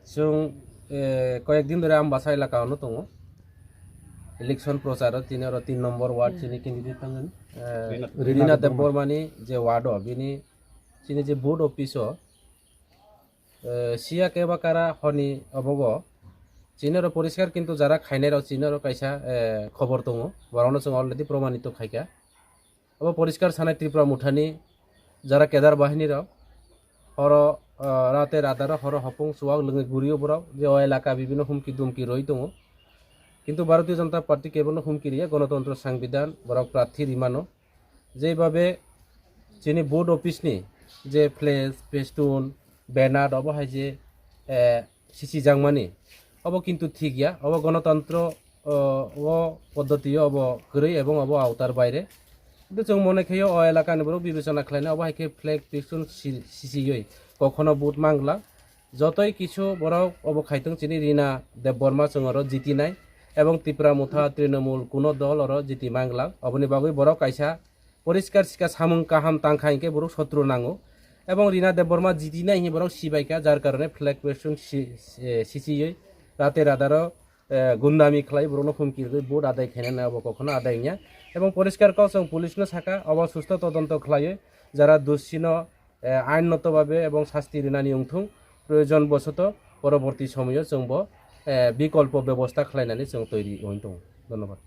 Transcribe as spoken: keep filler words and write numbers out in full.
Chwng, eh, koyek din dhore Ambasa elaka ono tongo. Election prochar o tini oro tin number ward chini candidate tongmani, eh, Rina Rina Debbarma. Debbarmani je ward o bini chini je booth office o, eh, siya keba kara honi obogo chini oro poriskar, kintu jara khainai rok chini oro kaisa, eh, khobor tongo, borokno chwng already promanito khaikha. Obo poriskar sanai Tripura Mothani jara kedar bahini rok, horo, ah, rate radaro horo hopung chuwak lwngwi gurio borok, je o elaka bibino humki dumki roi tongo. Kintu Bharatiya Janata Party kebono humki riya, gonotontro sangbidan borok prathi rimano. Jeibabe chini booth office ni je flags, festoon, banner obo hai je, eh, sisijakmani, obo kintu thik ya. Obo gonotantro, o, o poddoti o obo kwrwi ebong obo autar baire. Kintu chwng mone khaio o elakani borok bibechona khlainai, obo hai khe flag festoon si-, sisiyoi kokhono vote mangla. Jotoi kisu borok obo khaitwng chini Rina Debbarma chwng oro jitinai ebong Tipra Motha Trinamool kuno dol oro jiti mangla. Oboni bagwi borok kaisa poriskar sikha samung kaham tangkha hinkhe borok sotro nango. Ebong Rina Debbarma jitinai hinwi borok sibaikha, jar karone flag festoon si-, eh, sisiyoi rate radaro, eh, gundami khlai borokno humki rwgwi vote adai khainani abo kokhono adai wngya. Ebong poriskar kok chwng police no sakha, obo susto todonto khlaiwi jara doshino, eh, ain noto babe ebong sasti rinani wngthung, proyojon bosoto poroborti somoyo chwngbo, eh, bikolpo bebosta khlainani chwng toiri wng tongo. Dhonnobad.